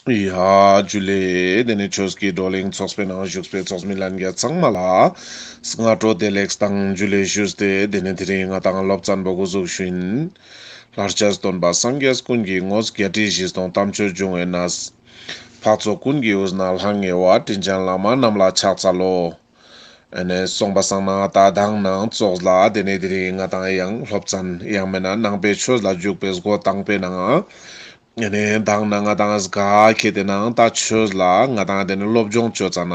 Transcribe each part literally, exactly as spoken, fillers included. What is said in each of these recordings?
ཡ་ཇུ་ལེ། དེ་ནེ་ཆོས་ཀྱི་བགྲོ་གླེང་ཚོགས་པའི་ནང་བཞུགས་པའི་ཚོགས་མི་ལྷན་རྒྱས་ཚང་མ་ལ་སྔ་དྲོ་བདེ་ལེགས་དང་ཇུ་ལེ་ཞུས་ཏེ། དེ་ནེ་དེ་རིང་ང་ཏང་སློབ་ཚན་པོ་འགོ་འཛུགས་ཞུ་ཡིན། ལྷར་བཅས་སྟོན་པ་སངས་རྒྱས་ཀུན་གྱི་ངོ་བོ། བརྒྱད་ཁྲི་བཞི་སྟོང་དམ་ཆོས་འབྱུང་བའི་གནས། འཕགས་ཚོགས་ཀུན་གྱི་དབུས་ན་ལྷང་ངེ་བ། དྲིན་ཅན་བླ་མ་རྣམས་ལ་ཕྱག་འཚལ་ལོ། ཨ་ནེ་སོང་པ་སང་ན་ད་དང་ནང་ཙོགས་ལ་དེ་ནེ་དེ་རིང་ང་ཏང་ཡང་སློབ་ཚན་ཡང་མེན་ན་ནང་པའི་ཆོས་ལ་འཇུག་པའི་སྒོ་དང་པོའི་ནང་ཨ་ནེ་དང་ན་ང་ཏང་ག་ཁེ་ཏེ་ནང་ད་ཆོས་ལ་ང་ཏང་དེ་ནེ་སློབ་སྦྱོང་ཅོ་ཙ་ན་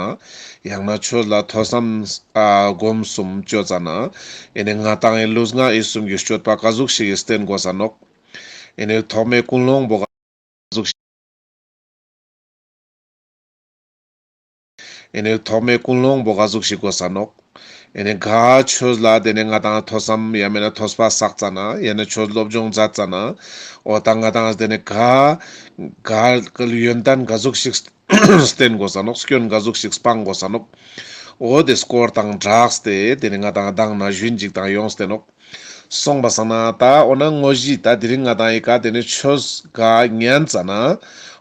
ཡང་ན་ཆོས་ལ་ཐོས་བསམ་ཨ་སྒོམ་གསུམ་ཅོ་ཙ་ན་ཨ་ནེ་ང་ཏང་ངི་ལུས་ངག་ཡིད་གསུམ་གྱི་སྤྱོད་པ་ག་ཟུག་ཞིག་གི་བསྟེན་དགོས་ས་ནོག་ཨ་ནེ་ཐོག་མའི་ཀུན་སློང་པོ་ག་ཟུག་ཞིག་ཨ་ནེ་ཐོག་མའི་ཀུན་སློང་པོ་ག་ཟུག་ཞིག་དགོས་ས་ནོག་ཨ་ནེ་ག་ཆོས་ལ་དེ་ནེ་ང་ཏང་ཐོས་བསམ་ཡང་མེན་ན་ཐོས་པ་བསགས་ཙ་ན་ཡང་ན་ཆོས་སློབ་སྦྱོང་མཛད་ཙ་ན་འོ་ད་ང་ཏང་དེ་ནེ་ག་ག་ཡོན་ཏན་ག་ཟུག་ཞིག་བསྟེན་དགོས་ས་ནོག་སྐྱོན་ག་ཟུག་ཞིག་སྤང་དགོས་ས་ནོག་འོ་དེ་སྐོར་དང་སྦྲགས་ཏེ་དེ་ནེ་ང་ཏང་དང་ན་ཞུན་ཅིག་དང་ཡོངས་ཏེ་ནོག་སོང་པ་སང་ན་ད་འོ་ན་དངོས་གཞི་ད་དེ་རིང་ང་ཏང་ཡི་ག་དེ་ནེ་ཆོས་ག་ཉན་ཙ་ན་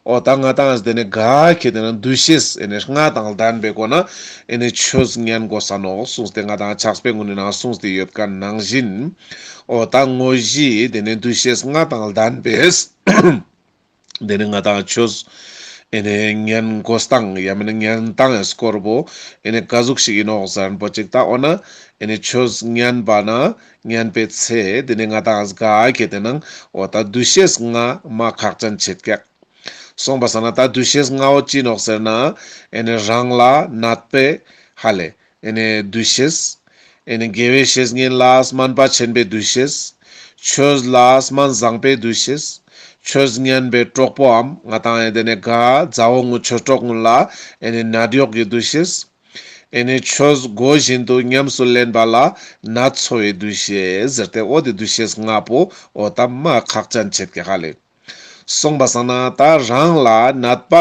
འོ་ད་ང་ཏང་དེ་ནེ་ག་ཁེ་ཏེ་ན་འདུ་ཤེས་ཨ་ནེ་ལྔ་དང་ལྡན་པའི་སྒོ་ནེ་ཨ་ནེ་ཆོས་ཉན་དགོས་ས་ནོག་གསུངས་ཏེ་ང་ཏང་ཕྱག་དཔེ་གུན་ནི་ནང་གསུངས་ཏེ་ཡོད་ཁན་ནང་བཞིན་འོ་ད་དངོས་གཞི་དེ་ནེ་འདུ་ཤེས་ལྔ་དང་ལྡན་པའི་དེ་ནེ་ང་ཏང་ཆོས་ཨ་ནེ་ཉན་དགོས་སྟངས་ཡང་མེན་ན་ཉན་སྟངས་སྐོར་པོ་ཨ་ནེ་ག་ཟུག་ཞིག་ཡིན་ནོག་ཟེར་ན་པོ་ཅིག་ད་འོ་ན་ཨ་ནེ་ཆོས་ཉན་པ་ན་ཉན་པའི་ཚེ་དེ་ནེ་ང་ཏང་ག་ཁེ་ཏེ་ནང་འོ་ད་འདུ་ཤེས་ལྔ་མ་ཁག་ཅན་ཆེད་ཀྱག་སོང་པ་སང་ན་ད་འདུ་ཤེས་ལྔ་བོ་ཅི་ནོག་ཟེར་ན་ཨ་ནེ་རང་ལ་གནས་པའི་ཧ་ལེ། ཨ་ནེ་འདུ་ཤེས། ཨ་ནེ་དགེ་བའི་བཤེས་གཉེན་ལ་སྨན་པ་ཆེན་པོའི་འདུ་ཤེས། ཆོས་ལ་སྨན་བཟང་པོའི་འདུ་ཤེས། ཆོས་ཉན་པའི་གྲོགས་པོའམ་ང་ཏང་ཨ་དེ་ནེ་ག་མཛའ་བོ་ངུ་ཆོས་གྲོགས་ངུ་ལ་ཨ་ནེ་ནད་གཡོག་གི་འདུ་ཤེས། ཨ་ནེ་ཆོས་གོ་བཞིན་དུ་ཉམས་སུ་ལེན་པ་ལ་ནད་འཚོ་བའི་འདུ་ཤེས་ཟེར་ཏེ་འོ་དེ་འདུ་ཤེས་ལྔ་པོ་འོ་ད་མ་ཁག་ཅན་ཆེད་ཀྱག་ཧ་ལེ། སོང་པ་སང་ན་ད་རང་ལ་གནས་པ་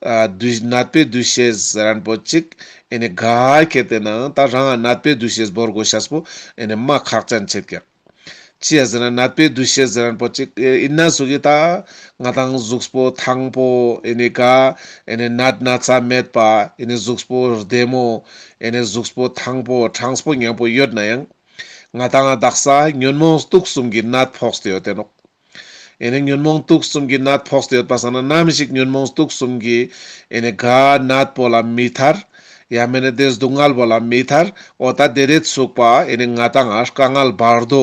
ཨ་འདུ་གནས་པའི་འདུ་ཤེས་ཟེར་ན་པོ་ཅིག་ཨ་ནེ་ག་ཁེ་ཏེ་ནང་ད་རང་ལ་གནས་པའི་འདུ་ཤེས་བོར་དགོས་ཤེས་པོ་ཨ་ནེ་མ་ཁག་ཅན་ཆེད་ཀྱག་ཅི་ཡ་ཟེར་ན་གནས་པའི་འདུ་ཤེས་ཟེར་ན་པོ་ཅིག་ཨ་ཡིན་ན་ཟུག་གི་ད་ང་ཏང་གཟུགས་པོ་ཐང་པོ་ཨ་ནེ་ག་ཨ་ནེ་ནད་ན་ཚ་མེད་པ་ཨ་ནེ་གཟུགས་པོ་བདེ་མོ་ཨ་ནེ་གཟུགས་པོ་ཐང་པོ་གྲངས་པོ་མཉམ་པོ་ཡོད་ན་ཡང་ང་ཏང་དག་ས་ཉོན་མོངས་དུག་གསུམ་གྱི་ནད་ཕོག་སྟེ་ཡོད་དེ་ནོག་ཨེ་ནེ་ཉོན་མོངས་དུག་གསུམ་གྱི་ནད་ཕོག་སྟེ་ཡོད་པ་སང་ན་ནམ་ཞིག་ཉོན་མོངས་དུག་གསུམ་གྱི་ཨེ་ནེ་ག་ནད་པོ་ལ་མི་ཐར། ཡང་མེན་ན་དེ་སྡུག་བསྔལ་པོ་ལ་མི་ཐར། འོ་ད་དེ་རེ་ཚུགས་པ་ཨེ་ནེ་ང་ཏང་ང་དཀའ་ངལ་བར་དོ་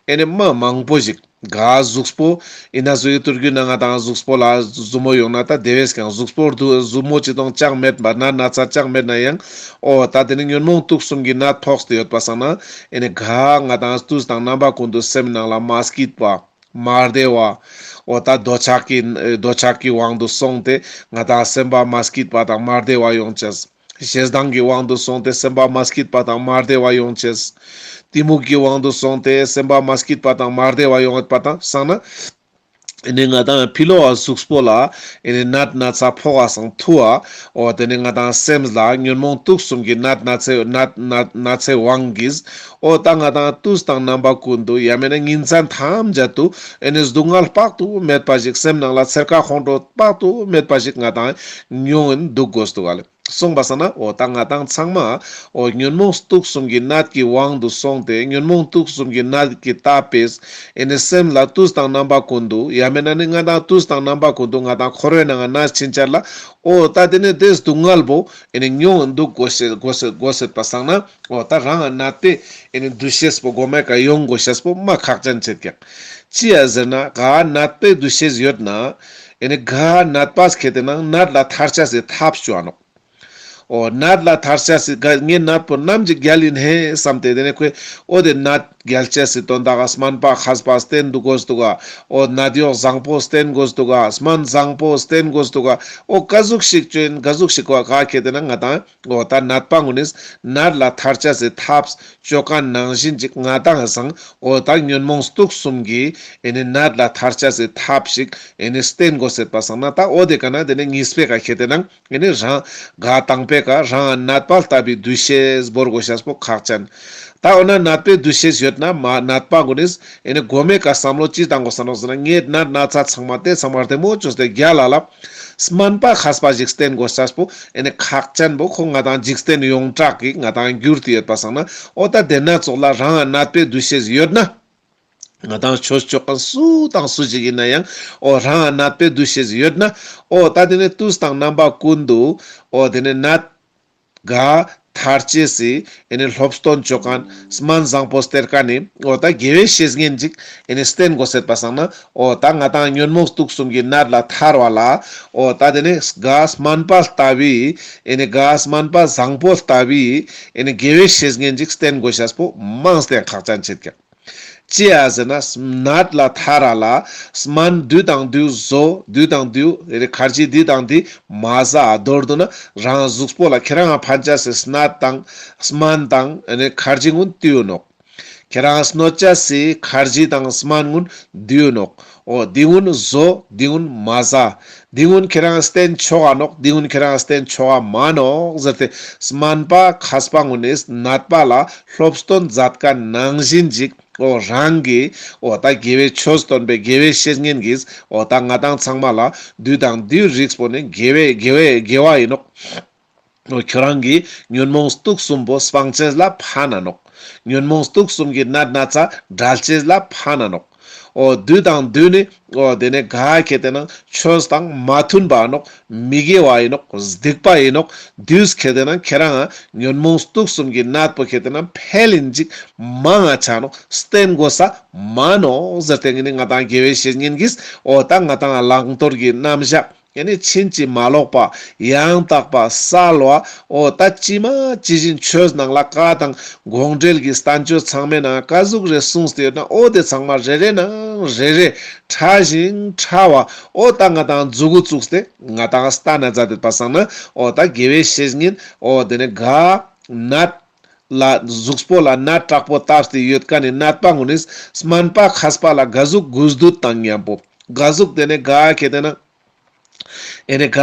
ཨེ་ནེ་མ་མང་པོ་ཞིག་ག་གཟུགས་པོ་ཨིན་ན་ཟུག་གི་ཏུར་གུ་ན་ང་ཏང་གཟུགས་པོ་ལ་ཟུ་མོ་ཡོང་ན་ད་དེ་བས་ཀྱང་གཟུགས་པོ་ཟུ་མོ་ཅི་དང་ཅང་མེད་པ་ན་ན་ཚ་ཅང་མེད་ན་ཡང་འོ་ད་དེ་ནི་ཉོན་མོངས་དུག་གསུམ་གྱི་ནད་ཕོག་སྟེ་ཡོད་པ་སང་ན་ཨེ་ནེ་ག་ང་ཏང་དུས་དང་རྣམ་པ་ཀུན་ཏུ་སེམས་ནང་ལ་མ་སྐྱིད་པ། མ་བདེ་བ། འོ་ད་འདོད་ཆགས་ཀྱི་འདོད་ཆགས་ཀྱི་དབང་དུ་སོང་སྟེ་ང་ཏང་སེམས་པ་མ་སྐྱིད་པ་དང་མ་བདེ་བ་ཡོང་ཅེས། ཞེ་སྡང་གི་དབང་དུ་སོང་སྟེ་སེམས་པ་མ་སྐྱིད་པ་དང་མ་བདེ་བ་ཡོང་ཅེས། གཏི་མུག་གི་དབང་དུ་སོང་སྟེ་སེམས་པ་མ་སྐྱིད་པ་དང་མ་བདེ་བ་ཡོང་ཡོད་པ་དང་སང་ན། ཨེ་ནེ་ང་ཏང་ཕི་ལོག་ག་གཟུགས་པོ་ལ་ཨེ་ནེ་ནད་ན་ཚ་ཕོག་ག་སང་ཐུ་བ། འོ་དེ་ནི་ང་ཏང་སེམས་ལ་ཉོན་མོངས་དུག་གསུམ་གྱི་ནད་ན་ཚའི་ནད་ན་ན་ཚའི་དབང་གིས། འོ་ད་ང་ཏང་དུས་དང་རྣམ་པ་ཀུན་ཏུ་ཡང་མེན་ན་ཉིན་མཚན་ཐམས་ཅད་དུ་ཨེ་ནེ་སྡུག་བསྔལ་དཔག་ཏུ་མེད་པ་ཞིག་སེམས་ནང་ལ་འཚེར་ཁ་ཁོང་ཁྲོ་དཔག་ཏུ་མེད་པ་ཞིག་ང་ཏང་མྱོང་ཨིན་དུག་དགོས་དུག་ག་ལེ། སོང་པ་སང་ན་འོ་ད་ང་ཏང་ཚང་མ་འོ་ཉོན་མོངས་དུག་གསུམ་གྱི་ནད་ཀྱི་དབང་དུ་སོང་སྟེ་ཉོན་མོངས་དུག་གསུམ་གྱི་ནད་ཀྱི་ད་པེས་ཨེ་ནེ་སེམས་ལ་དུས་དང་རྣམ་པ་ཀུན་ཏུ་ཡང་མེན་ན་ནི་ང་ཏང་དུས་དང་རྣམ་པ་ཀུན་ཏུ་ང་ཏང་འཁོར་བའི་ནང་ང་ན་ཕྱིན་ཆད་ལ་འོ་ད་དེ་ནི་དེ་སྡུག་བསྔལ་པོ་ཨེ་ནེ་མྱོང་དུག་དགོས་ཤེས་དགོས་ཤེས་དགོས་ཤེས་པ་སང་ན་འོ་ད་རང་ང་ནད་པའི་ཨེ་ནེ་འདུ་ཤེས་པོ་གོ་མེ་ཀ་ཡོང་དགོས་ཤེས་པོ་མ་ཁག་ཅན་ཆེད་ཀྱག་ཅི་ཡ་ཟེར་ན་ག་ནད་པའི་འདུ་ཤེས་ཡོད་ན་ཨེ་ནེ་ག་ནད་པ་ཁེ་ཏེ་ན་ནད་ལ་ཐར་ཆ་སི་ཐབས་ཅོ་ཨ་ནོག་འོ་ནད་ལ་ཐར་ཆ་སི་ག་ངའི་ནད་པོ་ནམ་ཞིག་རྒྱལ་ཨིན་ཧེ་བསམ་སྟེ་དེ་ནེ་ཁོས་འོ་དེ་ནད་རྒྱལ་ཆ་སི་དོན་དག་ག་སྨན་པ་མཁས་པ་བསྟེན་དུག་དགོས་དུག་ག་འོ་ནད་གཡོག་བཟང་པོ་བསྟེན་དགོས་དུག་ག་སྨན་བཟང་པོ་བསྟེན་དགོས་དུག་ག་འོ་ག་ཟུག་ཞིག་ཅོ་ཨིན་ག་ཟུག་ཞིག་ག་ཁེ་ཏེ་ན་ང་ཏང་འོ་ད་ནད་པ་ངུ་ནི་ནད་ལ་ཐར་ཆ་སི་ཐབས་ཅོ་ཁན་ནང་བཞིན་ཅིག་ང་ཏང་སང་འོ་ད་ཉོན་མོངས་དུག་གསུམ་གྱི་ཨེ་ནེ་ནད་ལ་ཐར་ཆ་སི་ཐབས་ཤིག་ཨེ་ནེ་བསྟེན་དགོས་ཤེས་པ་སང་ན་ད་འོ་དེ་ཀ་ན་དེ་ནེ་གཉིས་པའི་ཀ་ཁེ་ཏེ་ན་ཨེ་ནེ་རང་ག་དང་པོའི་ཀ་རང་ནད་པ་ལྟ་བུའི་འདུ་ཤེས་བོར་དགོས་ཤེས་པོ་ཁག་ཅན། ད་འོ་ན་ནད་པའི་འདུ་ཤེས་ཡོད་ན་མ་ནད་པ་གུན་ནིས་ཨེ་ནི་གོ་མའི་ཀ་བསམ་བློ་ཅི་བཏང་དགོས་ས་ནོག་ཟེར་ན་ངའི་ནད་ན་ཚ་ཚང་མ་དེ་ཚང་མ་རྡེ་མོ་བཅོས་ཏེ་རྒྱལ་ལ་ལ་སྨན་པ་མཁས་པ་ཞིག་བསྟེན་དགོས་ཤེས་པོ་ཨེ་ནི་ཁག་ཅན་པོ་ཁོ་ང་དང་འཇིག་རྟེན་ཡོངས་གྲགས་ཀྱི་ང་དང་འགྱུར་ཏེ་ཡོད་པ་སང་ན་འོ་ད་དེ་ན་ཙོགས་ལ་རང་ནད་པའི་འདུ་ཤེས་ཡོད་ན། ང་དང་ཆོས་ཅོ་མཁན་སུ་དང་སུ་ཞིག་ཡིན་ན་ཡང་འོ་རང་ནད་པའི་འདུ་ཤེས་ཡོད་ན་འོ་ད་དེ་ནི་དུས་དང་རྣམ་པ་ཀུན་ཏུ་འོ་དེ་ནི་ནད་ག་ཐར་ཅེས་སི་ཨེ་ནི་སློབ་སྟོན་ཅོ་མཁན་སྨན་བཟང་པོ་སྟེར་མཁན་ནི་འོ་ད་དགེ་བའི་བཤེས་གཉེན་ཅིག་ཨེ་ནི་བསྟེན་དགོས་ཟེར་པ་སང་ན་འོ་ད་ང་དང་ཉོན་མོངས་དུག་གསུམ་གྱི་ནད་ལ་ཐར་བ་ལ་འོ་ད་དེ་ནི་ག་སྨན་པ་ལྟ་བུའི་ཨེ་ནི་ག་སྨན་པ་བཟང་པོ་ལྟ་བུའི་ཨེ་ནི་དགེ་བའི་བཤེས་གཉེན་ཅིག་བསྟེན་དགོས་ཤེས་པོ་མང་སྟེ་ཁག་ཅན་ཆེད་ཀྱང་། ཅི་ཡ་ཟེར་ན་ནད་ལ་ཐར་ར་ལ་སྨན་དུས་དང་དུས་ཟོ་དུས་དང་དུས་ཨེ་ནི་ཁར་ཇི་འདི་དང་འདི་མ་ཟ་མདོར་བསྡུ་ན་རང་གཟུགས་པོ་ལ་ཁྱེད་རང་ཕན་ཆ་སི་སྣད་དང་སྨན་དང་ཨེ་ནི་ཁར་ཇི་གུན་དུས་ནོག། ཁྱེད་རང་གནོད་ཆ་སི་ཁར་ཇི་དང་སྨན་གུན་དུས་ནོག། འོ་འདི་གུན་ཟོ་འདི་གུན་མ་ཟ། འདི་གུན་ཁྱེད་རང་བསྟེན་ཆོག་ག་ནོག། འདི་གུན་ཁྱེད་རང་བསྟེན་ཆོག་ག་མ་ནོག་ཟེར་ཏེ་སྨན་པ་མཁས་པ་གུན་ནི་ནད་པ་ལ་སློབ་སྟོན་མཛད་མཁན་ནང་བཞིན་ཅིག་འོ་རང་གི་འོ་ད་དགེ་བའི་ཆོས་སྟོན་པའི་དགེ་བའི་བཤེས་གཉེན་གྱིས་འོ་ད་ང་དང་ཚང་མ་ལ་དུས་དང་དུས་རིགས་པོ་ནི་དགེ་བའི་དགེ་བའི་དགེ་བ་ཡིན་ནོག། འོ་ཁྱོད་རང་གི་ཉོན་མོངས་དུག་གསུམ་པོ་སྤང་ཅེས་ལ་ཕན་ན་ནོག། ཉོན་མོངས་དུག་གསུམ་གྱི་ནད་ན་ཚ་བྲལ་ཅེས་ལ་ཕན་ན་ནོག། འོ་དུས་དང་དུས་ནི་འོ་དེ་ནི་ག་ཁེ་ཏེ་ན་ཆོས་དང་མ་མཐུན་པ་ནོག། མི་དགེ་བ་ཡིན་ནོག། སྡིག་པ་ཡིན་ནོག། དུས་ཁེ་ཏེ་ན་ཁྱེད་རང་ཉོན་མོངས་དུག་གསུམ་གྱི་ནད་པོ་ཁེ་ཏེ་ན་འཕེལ་ཡིན་ཅིག་མང་ང་ཆ་ནོག། བསྟེན་དགོས་ས་མ་ནོག་ཟེར་ཏེ་ངེ་ནི་ང་དང་དགེ་བའི་བཤེས་གཉེན་གྱིས་འོ་ད་ང་དང་བླང་དོར་གྱི་རྣམ་གཞག་ཡ་ནི་ཕྱིན་ཅི་མ་ལོག་པ་ཡང་དག་པ་གསལ་བ་འོ་ད་ཅི་མ་ཅི་བཞིན་ཆོས་ནང་ལ་བཀའ་དང་དགོངས་འགྲེལ་གྱི་བསྟན་བཅོས་ཚང་མའི་ནང་ག་ཟུག་རེ་གསུངས་ཏེ་ཡོད་ན་འོ་དེ་ཚང་མ་རེ་རེ་ནང་རེ་རེ་ཕྲ་ཞིང་ཕྲ་བ་འོ་ད་ང་དང་མཛུ་གུ་བཙུགས་ཏེ་ང་དང་ལྟ་ན་མཛད་དེ་པ་སང་ན་འོ་ད་དགེ་བའི་བཤེས་གཉེན་འོ་དེ་ནི་ག་ནད་ལ་གཟུགས་པོ་ལ་ནད་དྲག་པོ་བཏབ་སྟེ་ཡོད་མཁན་ནི་ནད་པ་གུན་ནི་སྨན་པ་མཁས་པ་ལ་ག་ཟུག་གུས་འདུད་དང་མཉམ་པོ་ག་ཟུག་དེ་ནི་ག་ཁེ་ཏེ་ན་ཨེ་ནི་ག་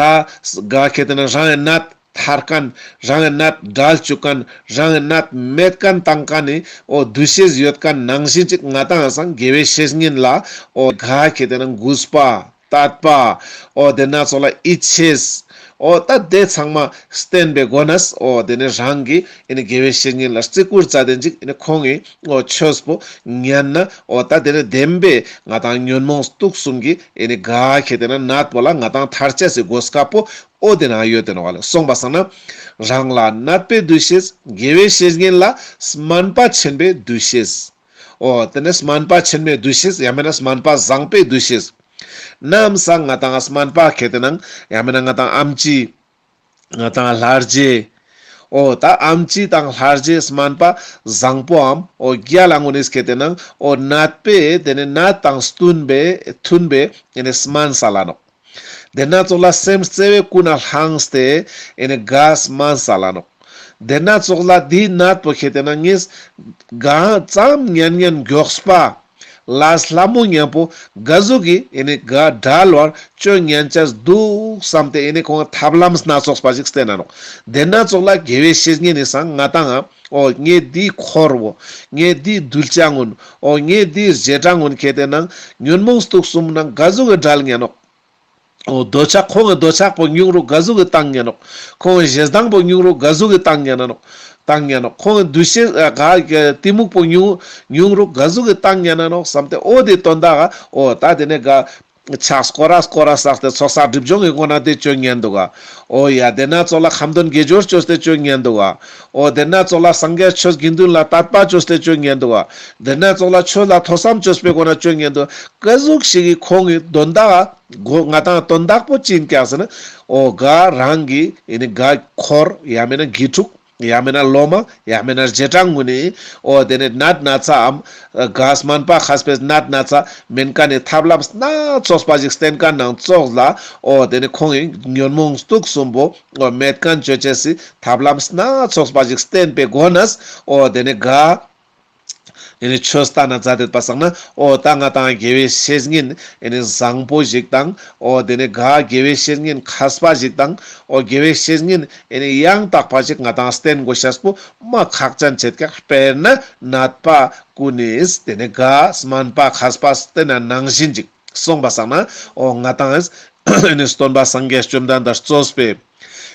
ག་ཁེ་ཏེ་ན་རང་གི་ནད་ཐར་མཁན་རང་གི་ནད་བྲལ་བཅུག་མཁན་རང་གི་ནད་མེད་མཁན་བཏང་མཁན་ནི་འོ་འདུ་ཤེས་ཡོད་མཁན་ནང་བཞིན་ཅིག་ང་དང་སང་དགེ་བའི་བཤེས་གཉེན་ལ་འོ་ག་ཁེ་ཏེ་ན་གུས་པ་དད་པ་འོ་དེ་ན་ཚོགས་ལ་ཡིད་ཆེས་འོ་ད་དེ་ཚང་མ་བསྟེན་པའི་སྒོ་ནས་འོ་དེ་ནི་རང་གི་ཨེ་ནི་དགེ་བའི་བཤེས་གཉེན་ལ་བརྩི་བཀུར་མཛད་དེ་ཅིག་ཨེ་ནི་ཁོང་གི་འོ་ཆོས་པོ་ཉན་ན་འོ་ད་དེ་ནི་བདེན་པའི་ང་དང་ཉོན་མོངས་དུག་གསུམ་གྱི་ཨེ་ནི་ག་ཁེ་ཏེ་ན་ནད་པོ་ལ་ང་དང་ཐར་ཅེས་སི་གོ་སྐབས་པོ་འོ་དེ་ན་ཡོད་དེ་ནོག་ལེ། སོང་པ་སང་ན་རང་ལ་ནད་པའི་འདུ་ཤེས་དགེ་བའི་བཤེས་གཉེན་ལ་སྨན་པ་ཆེན་པོའི་འདུ་ཤེས། འོ་དེ་ནི་སྨན་པ་ཆེན་མོའི་འདུ་ཤེས་ཡང་མེད་ན་སྨན་པ་བཟང་པོའི་འདུ་ཤེས། ནམ་སང་ང་དང་སྨན་པ་ཁེ་ཏེ་ན་ཡང་མེད་ན་ང་དང་ཨམ་ཆི་ང་དང་ལྷ་རྗེ། འོ་ད་ཨམ་ཆི་དང་ལྷ་རྗེ་སྨན་པ་བཟང་པོའམ་འོ་རྒྱལ་ལ་གུན་ནི་ཁེ་ཏེ་ན་འོ་ནད་པའི་དེ་ནི་ནད་དང་བསྟུན་པའི་མཐུན་པའི་ཨེ་ནི་སྨན་སལ་ལ་ནོག། དེ་ན་ཚོགས་ལ་སེམས་བརྩེ་བའི་ཀུན་ནས་བསླངས་ཏེ་ཨེ་ནི་ག་སྨན་སལ་ལ་ནོག། དེ་ན་ཚོགས་ལ་དེའི་ནད་པོ་ཁེ་ཏེ་ན་ངས་ག་ཙམ་ཉན་ཉན་མགྱོགས་པ་ལས་སླ་མོ་མཉམ་པོ་ག་ཟུག་གི་ཨེ་ནི་ག་བྲལ་བར་བཅོ་ཉན་ཅེས་འདུག་བསམ་སྟེ་ཨེ་ནི་ཁོང་ཐབས་ལམ་སྣ་ཚོགས་པ་ཞིག་བསྟེན་ན་ནོག། དེ་ན་ཚོགས་ལ་དགེ་བའི་བཤེས་གཉེན་ནི་སང་ང་དང་ང་འོ་ངས་འདི་འཁོར་བོ་ངས་འདི་གདུལ་བྱ་གུན་འོ་ངས་འདི་རྗེས་འབྲང་གུན་ཁེ་ཏེ་ན་ཉོན་མོངས་དུག་གསུམ་ནང་ག་ཟུག་གི་བྲལ་ཉན་ནོག། འོ་འདོད་ཆགས་ཁོང་གི་འདོད་ཆགས་པོ་ཉུང་རུ་ག་ཟུག་གི་བཏང་ཉན་ནོག། ཁོང་གི་ཞེ་སྡང་པོ་ཉུང་རུ་ག་ཟུག་གི་བཏང་ཉན་ནོག། བཏང་ཉན་ནོག། ཁོང་གི་འདུ་ཤེས་ཨ་ག་གི་གཏི་མུག་པོ་ཉུང་ཉུང་རུ་ག་ཟུག་གི་བཏང་ཉན་ན་ནོག་བསམ་སྟེ་འོ་དེ་དོན་དག་ག་འོ་ད་དེ་ནས་ག་ཕྱག་སྐོར་ར་སྐོར་ར་བསགས་ཏེ་ཚོགས་བསགས་སྒྲིབ་སྦྱོང་གི་སྒོ་ནས་དེ་བཅོ་ཉན་འདུག་ག། འོ་ཡ་དེ་ན་ཚོགས་ལ་ཁ་འདོན་དགེ་སྦྱོར་བཅོས་ཏེ་བཅོ་ཉན་འདུག་ག། འོ་དེ་ན་ཚོགས་ལ་སངས་རྒྱས་ཆོས་དགེ་འདུན་ལ་དད་པ་བཅོས་ཏེ་བཅོ་ཉན་འདུག་ག། དེ་ན་ཚོགས་ལ་ཆོས་ལ་ཐོས་བསམ་བཅོས་པའི་སྒོ་ནས་བཅོ་ཉན་འདུག་ག། ག་ཟུག་ཞིག་གི་ཁོང་གི་དོན་དག་ག་གོ་ང་དང་དོན་དག་པོ་ཅི་ཡིན་ཀྱག་ཟེར་ན། འོ་ག་རང་གི་ཨེ་ནི་ག་འཁོར་ཡང་མེད་ན་དགེ་ཕྲུག་ཡང་མེད་ན་སློབ་མ་ཡང་མེད་ན་རྗེས་འབྲང་གུན་ནི་འོ་དེ་ནི་ནད་ན་ཚའམ་ག་སྨན་པ་མཁས་པའི་ནད་ན་ཚ་མེན་མཁན་ནི་ཐབས་ལམ་སྣ་ཚོགས་པ་ཞིག་བསྟེན་མཁན་ནང་ཚོགས་ལ་འོ་དེ་ནི་ཁོང་གི་ཉོན་མོངས་དུག་གསུམ་པོ་འོ་མེད་མཁན་བཅོ་ཅེས་སི་ཐབས་ལམ་སྣ་ཚོགས་པ་ཞིག་བསྟེན་པའི་སྒོ་ནས་འོ་དེ་ནི་ག་ ཨེ་ནི་ཆོས་ལྟ་ན་མཛད་དེད་པ་སང་ན་འོ་ད་ང་དང་དགེ་བའི་བཤེས་གཉེན་ཨེ་ནི་བཟང་པོ་ཞིག་དང་འོ་དེ་ནི་ག་དགེ་བའི་བཤེས་གཉེན་མཁས་པ་ཞིག་དང་འོ་དགེ་བའི་བཤེས་གཉེན་ཨེ་ནི་ཡང་དག་པ་ཞིག་ང་དང་བསྟེན་དགོས་ཤེས་པོ་མ་ཁག་ཅན་ཆེད་ཀྱག་དཔེར་ན་ནད་པ་ཀུན་ནིས་དེ་ནི་ག་སྨན་པ་མཁས་པ་བསྟེན་ན་ནང་བཞིན་ཅིག་སོང་པ་སང་ན་འོ་ང་དང་ཨེ་ནི་སྟོན་པ་སངས་རྒྱས་བཅོམ་ལྡན་འདས་གཙོས་པའི་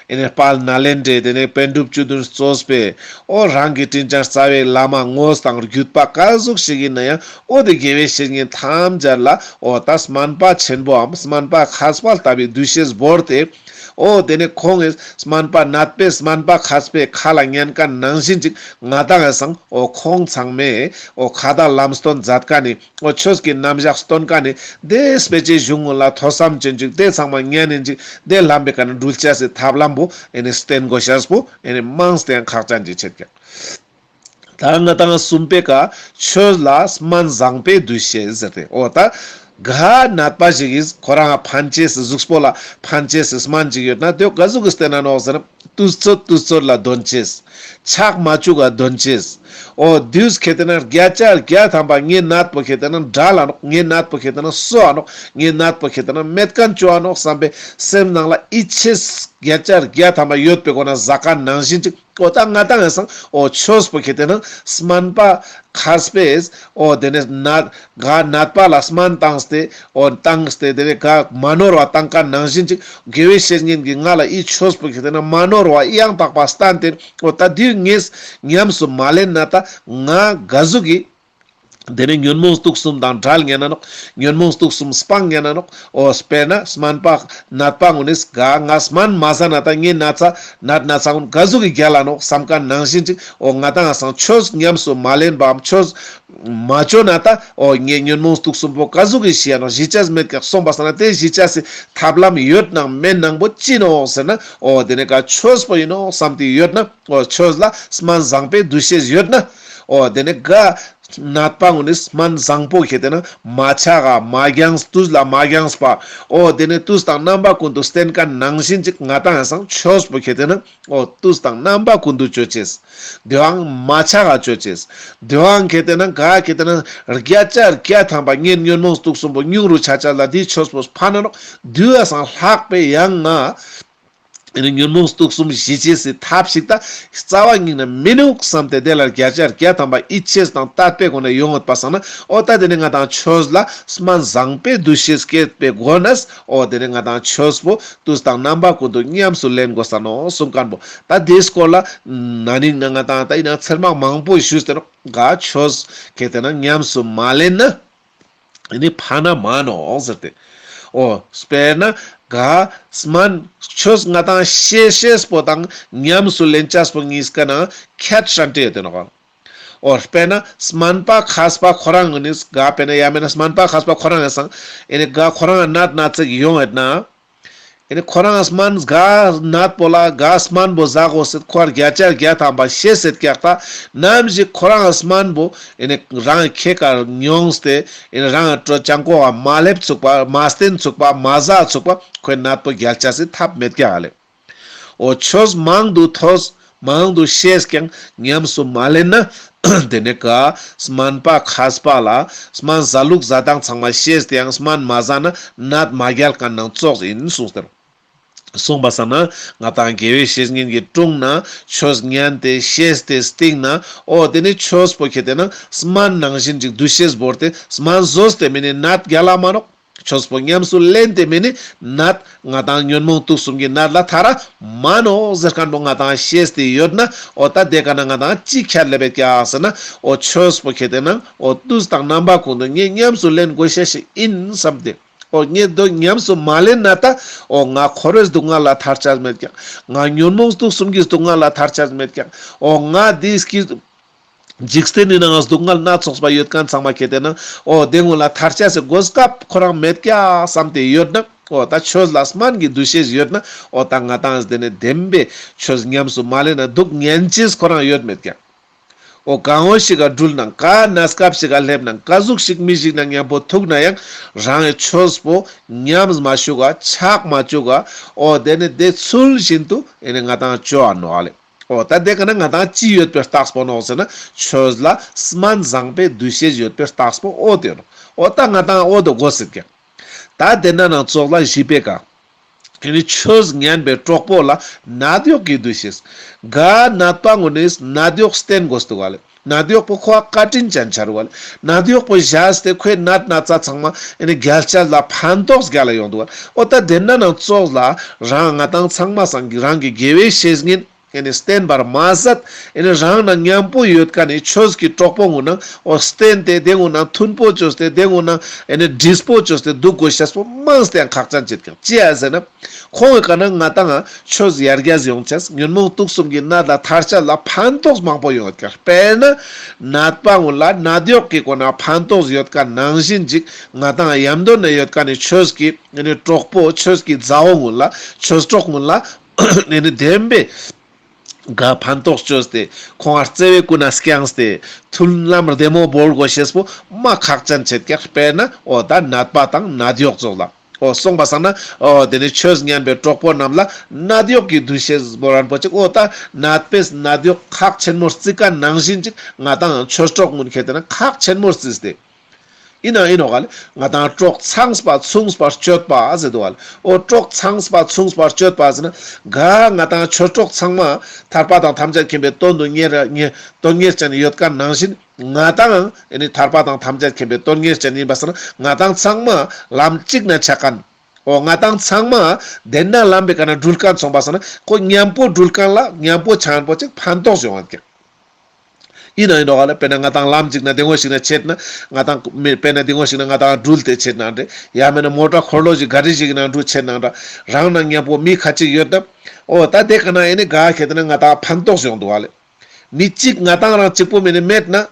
ཨེ་ནི་དཔལ་ནཱ་ལེནྡྲའི་དེ་ནི་པཎ་གྲུབ་བཅུ་བདུན་གཙོས་པའི་འོ་རང་གི་དྲིན་ཅན་རྩ་བའི་བླ་མ་དངོས་དང་བརྒྱུད་པ་ག་ཟུག་ཞིག་ཡིན་ན་ཡང་འོ་དེ་དགེ་བའི་བཤེས་གཉེན་ཐམས་ཅད་ལ་འོ་ད་སྨན་པ་ཆེན་པོའམ་སྨན་པ་མཁས་པ་ལྟ་བུའི་འདུ་ཤེས་བོར་ཏེ་འོ་དེ་ནི་ཁོང་གིས་སྨན་པ་ནད་པས་སྨན་པ་མཁས་པའི་ཁ་ལ་ཉན་མཁན་ནང་བཞིན་ཅིག་ང་དང་ངི་སང་འོ་ཁོང་ཚང་མས་འོ་ཁ་ཏ་ལམ་སྟོན་མཛད་མཁན་ནི་འོ་ཆོས་ཀྱི་རྣམ་གཞག་སྟོན་མཁན་ནི་དེ་སྤེ་ཆའི་གཞུང་ངོ་ལ་ཐོས་བསམ་ཅན་ཅིག་དེ་ཚང་མ་ཉན་ནིན་ཅིག་དེ་ལམ་པའི་ཀ་ནི་འགྲུལ་ཅེས་སི་ཐབས་ལམ་པོ་ཨེ་ནི་བསྟེན་དགོས་ཤེས་པོ་ཨེ་ནི་མང་སྟེ་ཡང་ཁག་ཅན་ཅིག་ཆེད་ཀྱག་ད་ང་དང་གསུམ་པའི་ཀ་ཆོས་ལ་སྨན་བཟང་པོའི་འདུ་ཤེས་ཟེར་ཏེ་འོ་ད་ག་ནད་པ་ཞིག་གིས་ཁོ་རང་ཕན་ཅེས་སི་གཟུགས་པོ་ལ་ཕན་ཅེས་སི་སྨན་ཅིག་ཡོད་ན་དེ་ག་ཟུག་གི་བསྟེན་ན་ནོག་ཟེར་ན། དུས་ཚོད་དུས་ཚོད་ལ་འདོན་ཅེས། ཆག་མ་བཅུག་ག་འདོན་ཅེས། འོ་དུས་ཁེ་ཏེ་ན་བརྒྱ་ཆ་བརྒྱ་ཐམ་པ་ངའི་ནད་པོ་ཁེ་ཏེ་ན་དྲལ་ལ་ནོག་ངའི་ནད་པོ་ཁེ་ཏེ་ན་གསོ་བ་ནོག་ངའི་ནད་པོ་ཁེ་ཏེ་ན་མེད་མཁན་བཅོ་བ་ནོག་བསམ་པའི་སེམས་ནང་ལ་ཡིད་ཆེས་བརྒྱ་ཆ་བརྒྱ་ཐམ་པ་ཡོད་པའི་སྒོ་ནས་ཟ་མཁན་ནང་བཞིན་ཅིག་འོ་ད་ང་དང་ངི་སང་འོ་ཆོས་པོ་ཁེ་ཏེ་ན་སྨན་པ་མཁས་པས་འོ་དེ་ནས་ནད་ག་ནད་པ་ལ་སྨན་བཏང་སྟེ་འོ་བཏང་སྟེ་དེ་ནས་ག་མ་ནོར་བ་བཏང་མཁན་ནང་བཞིན་ཅིག་དགེ་བའི་བཤེས་གཉེན་གྱིས་ང་ལ་ཨི་ཆོས་པོ་ཁེ་ཏེ་ན་མ་ནོར་བ་ཡང་དག་པ་བསྟན་ཏེ་འོ་ད་དེ་ངས་ཉམས་སུ་མ་ལེན་ན་ད་ང་ག་ཟུག་གི་དེ་ནས་ཉོན་མོངས་དུག་གསུམ་དང་བྲལ་ཉན་ན་ནོག་ཉོན་མོངས་དུག་གསུམ་སྤང་ཉན་ན་ནོག་འོ་དཔེར་ན་སྨན་པ་ནད་པ་ངུན་ནིས་ག་ང་སྨན་མ་ཟ་ན་ད་ངའི་ན་ཚ་ནད་ན་ཚ་ངུན་ག་ཟུག་གི་རྒྱལ་ལ་ནོག་བསམ་མཁན་ནང་བཞིན་ཅིག་འོ་ང་དང་ངི་སང་ཆོས་ཉམས་སུ་མ་ལེན་པའམ་ཆོས་མ་བཅོ་ན་ད་འོ་ངའི་ཉོན་མོངས་དུག་གསུམ་པོ་ག་ཟུག་གི་ཞི་ཡ་ནོག་ཞི་ཅེས་མེད་ཀྱག་སོང་པ་སང་ན་དེ་ཞི་ཅེས་སི་ཐབས་ལམ་ཡོད་ནང་མེད་ནང་པོ་ཅི་ནོག་ཟེར་ན་འོ་དེ་ནས་ག་ཆོས་པོ་ཡིན་ནོག་བསམ་སྟེ་ཡོད་ན། འོ་ཆོས་ལ་སྨན་བཟང་པོའི་འདུ་ཤེས་ཡོད་ན། འོ་དེ་ནས་ག་ནད་པ་ངུན་ནིས་སྨན་བཟང་པོ་ཁེ་ཏེ་ན་མ་ཆག་ག་མ་འགྱངས་དུས་ལ་མ་འགྱངས་པ། འོ་དེ་ནས་དུས་དང་རྣམ་པ་ཀུན་ཏུ་བསྟེན་མཁན་ནང་བཞིན་ཅིག་ང་དང་ངི་སང་ཆོས་པོ་ཁེ་ཏེ་ན་འོ་དུས་དང་རྣམ་པ་ཀུན་ཏུ་བཅོ་ཅེས། དེའང་མ་ཆག་ག་བཅོ་ཅེས། དེའང་ཁེ་ཏེ་ན་ག་ཁེ་ཏེ་ན་བརྒྱ་ཆ་བརྒྱ་ཐམ་པ་ངའི་ཉོན་མོངས་དུག་གསུམ་པོ་ཉུང་རུ་ཆ་ཅེས་ལ་དེ་ཆོས་པོ་ཕན་ན་ནོག་དེའི་སང་ལྷག་པའི་ཡང་ང་ཨེ་ནི་ཉོན་མོངས་དུག་གསུམ་ཞི་ཅེས་སི་ཐབས་ཤིག་ད་རྩ་བ་ཉིད་ནས་མི་ནུག་བསམ་སྟེ་དེ་ལ་བརྒྱ་ཆ་བརྒྱ་ཐམ་པ་ཡིད་ཆེས་དང་དད་པའི་སྒོ་ནས་ཡོང་ཡོད་པ་སང་ན་འོ་ད་དེ་ནས་ང་དང་ཆོས་ལ་སྨན་བཟང་པོའི་འདུ་ཤེས་སྐྱེད་པའི་སྒོ་ནས་འོ་དེ་ནས་ང་དང་ཆོས་པོ་དུས་དང་རྣམ་པ་ཀུན་ཏུ་ཉམས་སུ་ལེན་དགོས་ས་ནོག་གསུང་མཁན་པོ། ད་དེའི་སྐོར་ལ་ན་ནིང་ན་ང་དང་ད་ཡིན་ན་ཚར་མ་མང་པོ་ཞུས་ཏེ་ནོག་ག་ཆོས་ཁེ་ཏེ་ན་ཉམས་སུ་མ་ལེན་ན། ཨེ་ནི་ཕན་ན་མ་ནོག་ཟེར་ཏེ། འོ་དཔེར་ན་ག་སྨན་ཆོས་ང་དང་ཤེས་ཤེས་པོ་དང་ཉམས་སུ་ལེན་ཅེས་པོ་གཉིས་ཀ་ནང་ཁྱད་ཤན་ཏེ་ཡོད་དེ་ནོག་འོ་དཔེར་ན་སྨན་པ་མཁས་པ་ཁོ་རང་ངུན་ནིས་ག་དཔེར་ན་ཡང་མེད་ན་སྨན་པ་མཁས་པ་ཁོ་རང་ངི་སང་ཨེ་ནི་ག་ཁོ་རང་ནད་ན་ཚ་ཡོང་ཡོད་ན། ཨེ་ནི་ཁོ་རང་སྨན་ག་ནད་པོ་ལ་ག་སྨན་པོ་ཟ་དགོས་ཟེར་ཁོ་བརྒྱ་ཆ་བརྒྱ་ཐམ་པ་ཤེས་ཟེར་ཀྱག་ད་ནམ་ཞིག་ཁོ་རང་སྨན་པོ་ཨེ་ནི་རང་ཁེ་ཀ་མྱོང་སྟེ་ཨེ་ནི་རང་ཅང་ཀོ་བ་མ་ལེབ་ཚུགས་པ་མ་བསྟེན་ཚུགས་པ་མ་ཟ་ཚུགས་པ་ཁོའི་ནད་པོ་རྒྱལ་ཅེས་སི་ཐབས་མེད་ཀྱག་ལེ། འོ་ཆོས་མང་དུ་ཐོས། མང་དུ་ཤེས་ཀྱང་ཉམས་སུ་མ་ལེན་ན། དེ་ནས་ག་སྨན་པ་མཁས་པ་ལ་སྨན་ཟ་ལུགས་ཟ་སྟངས་ཚང་མ་ཤེས་ཏེ་ཡང་སྨན་མ་ཟ་ན་ནད་མ་རྒྱལ་མཁན་ནང་ཙོགས་ཡིན་གསུངས་ཏེ། གསུངས་པ་སང་ན་ང་དང་དགེ་བའི་བཤེས་གཉེན་གྱི་དྲུང་ན་ཆོས་ཉན་ཏེ་ཤེས་ཏེ་སྟིང་ན་འོ་དེ་ནས་ཆོས་པོ་ཁེ་ཏེ་ན་སྨན་ནང་བཞིན་ཅིག་འདུ་ཤེས་བོར་ཏེ་སྨན་ཟོས་ཏེ་མེ་ནི་ནད་རྒྱལ་ལ་མ་ནོག་ཆོས་པོ་ཉམས་སུ་ལེན་ཏེ་མེ་ནི་ནད་ང་དང་ཉོན་མོངས་དུག་གསུམ་གྱི་ནད་ལ་ཐར་ར་མ་ནོག་ཟེར་མཁན་པོ་ང་དང་ཤེས་ཏེ་ཡོད་ན་འོ་ད་དེ་ཀ་ན་ང་དང་ཅི་ཁྱད་ལེབ་བེད་ཀྱག་ཟེར་ན་འོ་ཆོས་པོ་ཁེ་ཏེ་ན་འོ་དུས་དང་རྣམ་པ་ཀུན་ཏུ་ངས་ཉམས་སུ་ལེན་དགོས་ཤེས་ཤིག་ཡིན་བསམ་སྟེ། འོ་ངས་དོ་ཉམས་སུ་མ་ལེན་ན་ད་འོ་ང་འཁོར་བའི་སྡུག་བསྔལ་ལ་ཐར་ཅེས་མེད་ཀྱག་ང་ཉོན་མོངས་དུག་གསུམ་གྱི་སྡུག་བསྔལ་ལ་ཐར་ཅེས་མེད་ཀྱག་འོ་ང་འདི་སྐྱིད་འཇིག་རྟེན་ནི་ནང་སྡུག་བསྔལ་སྣ་ཚོགས་པ་ཡོད་མཁན་ཚང་མ་ཁེ་ཏེ་ན་འོ་དེ་ངུན་ལ་ཐར་ཅེས་སི་གོ་སྐབས་ཁོ་རང་མེད་ཀྱག་བསམ་སྟེ་ཡོད་ན་འོ་ད་ཆོས་ལ་སྨན་གྱི་འདུ་ཤེས་ཡོད་ན་འོ་ད་ང་དང་དེ་ནས་བདེན་པའི་ཆོས་ཉམས་སུ་མ་ལེན་ན་སྡུག་བསྔལ་ཅེས་ཁོ་རང་ཡོད་མེད་ཀྱག་འོ་གང་བོ་ཞིག་ག་འགྲུལ་ན་ག་གནས་སྐབས་ཤིག་ག་སླེབས་ན་ག་ཟུག་ཞིག་མི་ཞིག་ན་མཉམ་པོ་ཐུག་ན་ཡང་རང་གི་ཆོས་པོ་ཉམས་མ་བཅུག་ག་ཆག་མ་བཅུག་ག་འོ་དེ་ནས་དེ་ཚུལ་བཞིན་དུ་ཨེ་ནི་ང་དང་བཅོ་འ་ནོག་ལེ། འོ་ད་དེ་ཀ་ན་ང་དང་ཅི་ཡོད་པའི་རྟགས་པོ་ནོག་ཟེར་ན་ཆོས་ལ་སྨན་བཟང་པོའི་འདུ་ཤེས་ཡོད་པའི་རྟགས་པོ་འོ་དེ་ནོག། འོ་ད་ང་དང་འོ་དོ་དགོས་སྲིད་ཀྱག། ད་དེ་ན་ནང་ཙོགས་ལ་བཞི་པའི་ཀ། ཨེ་ནི་ཆོས་ཉན་པའི་གྲོགས་པོ་ལ་ནད་གཡོག་གི་འདུ་ཤེས། ག་ནད་པ་ངུན་ནི་ནད་གཡོག་བསྟེན་དགོས་འདུག་ག་ལེ། ནད་གཡོག་པོ་ཁོ་བཀའ་དྲིན་ཅན་ཆ་རུ་བ་ལེ། ནད་གཡོག་པོ་བཞག་སྟེ་ཁོའི་ནད་ན་ཚ་ཚང་མ་ཨེ་ནི་རྒྱལ་ཅེས་ལ་ཕན་ཐོགས་རྒྱལ་ལ་ཡོང་འདུག་ག་ལེ། འོ་ད་དེ་ན་ནང་ཙོགས་ལ་རང་ང་དང་ཚང་མ་སང་གི་རང་གི་དགེ་བའི་བཤེས་གཉེན་ཨེ་ནི་བསྟེན་པར་མ་ཟད་ཨེ་ནི་རང་ན་མཉམ་པོ་ཡོད་མཁན་ནི་ཆོས་ཀྱི་གྲོགས་པོ་ངུན་ན་འོ་བསྟེན་ཏེ་དེ་ངུན་ན་མཐུན་པོ་བཅོས་ཏེ་དེ་ངུན་ན་ཨེ་ནི་འདྲིས་པོ་བཅོས་ཏེ་འདུག་དགོས་ཤེས་པོ་མང་སྟེ་ཡང་ཁག་ཅན་ཅིག་ཀྱང་ཅི་ཡ་ཟེར་ན། ཁོང་གི་ཀ་ན་ང་དང་ཆོས་ཡར་རྒྱས་ཡོང་ཅེས་ཉོན་མོངས་དུག་གསུམ་གྱི་ནད་ལ་ཐར་ཅེས་ལ་ཕན་ཐོགས་མང་པོ་ཡོང་ཡོད་ཀྱག། དཔེར་ན་ནད་པ་ངུན་ལ་ནད་གཡོག་གི་སྒོ་ན་ཕན་ཐོགས་ཡོད་མཁན་ནང་བཞིན་ཅིག་ང་དང་ཡམ་དོན་ན་ཡོད་མཁན་ནི་ཆོས་ཀྱི་ཨེ་ནི་གྲོགས་པོ་ཆོས་ཀྱི་མཛའ་བོ་ངུན་ལ་ཆོས་གྲོགས་ངུན་ལ་ཨེ་ནི་བདེན་པའི་ག་ཕན་ཐོགས་བཅོས་ཏེ་ཁོང་ང་བརྩེ་བའི་ཀུན་ནས་བསྐྱངས་ཏེ་མཐུན་ལམ་བདེ་མོ་བོར་དགོས་ཤེས་པོ་མ་ཁག་ཅན་ཆེད་ཀྱག། དཔེར་ན་འོ་ད་ནད་པ་དང་ནད་གཡོག་ཙོགས་ལ། འོ་སོང་པ་སང་ན་འོ་དེ་ནི་ཆོས་ཉན་པའི་གྲོགས་པོ་རྣམས་ལ་ནད་གཡོག་གི་འདུ་ཤེས་བོར་རན་པོ་ཅིག། འོ་ད་ནད་པས་ནད་གཡོག་ཁག་ཆེན་མོ་རྩི་མཁན་ནང་བཞིན་ཅིག་ང་དང་ཆོས་གྲོགས་ངུན་ཁྱེད་དེ་ན་ཁག་ཆེན་མོ་རྩིས་ཏེ། ཡིན་ན་ཡིན་ནོག་ག་ལེ། ང་དང་གྲོགས་ཚངས་པ་མཚུངས་པར་སྤྱོད་པ་ཟེར་འདུག་ག་ལེ། འོ་གྲོགས་ཚངས་པ་མཚུངས་པར་སྤྱོད་པ་ཟེར་ན་ག་ང་དང་ཆོས་གྲོགས་ཚང་མ་ཐར་པ་དང་ཐམས་ཅད་མཁྱེན་པའི་དོན་དུ་གཉེར་གཉེར་དོན་གཉེར་ཅན་ཡོད་མཁན་ནང་བཞིན་ང་དང་ཨེ་ནི་ཐར་པ་དང་ཐམས་ཅད་མཁྱེན་པའི་དོན་གཉེར་ཅན་ཡིན་པ་སང་ན་ང་དང་ཚང་མ་ལམ་གཅིག་ན་ཆ་མཁན། འོ་ང་དང་ཚང་མ་དེ་ན་ལམ་པའི་ཀ་ན་འགྲུལ་མཁན་སོང་པ་སང་ན་ཁོ་མཉམ་པོ་འགྲུལ་མཁན་ལ་མཉམ་པོ་ཆ་མཁན་པོ་ཅིག་ཕན་ཐོགས་ཡོང་བ་ཀྱག། ཡིན་ན་ཡིན་ནོག་ག་ལེ། དཔེར་ན་ང་དང་ལམ་གཅིག་ན་དེ་ངོ་ཞིག་ན་ཆེད་ན་ང་དང་མི་དཔེར་ན་དེ་ངོ་ཞིག་ན་ང་དང་འགྲུལ་ཏེ་ཆེད་ན་འདྲེ། ཡང་མེད་ན་མོ་ཊ་འཁོར་ལོ་ཞིག་ག་རི་ཞིག་ན་འགྲུལ་ཆེད་ན་འདྲ། རང་ན་མཉམ་པོ་མི་ཁ་ཅིག་ཡོད་ན། འོ་ད་དེ་ཀ་ན་ཨེ་ནི་ག་ཁྱེད་དེ་ན་ང་དང་ཕན་ཐོགས་ཡོང་འདུག་ག་ལེ། མི་གཅིག་ང་དང་རང་གཅིག་པོ་མེད་ན་མེད་ན།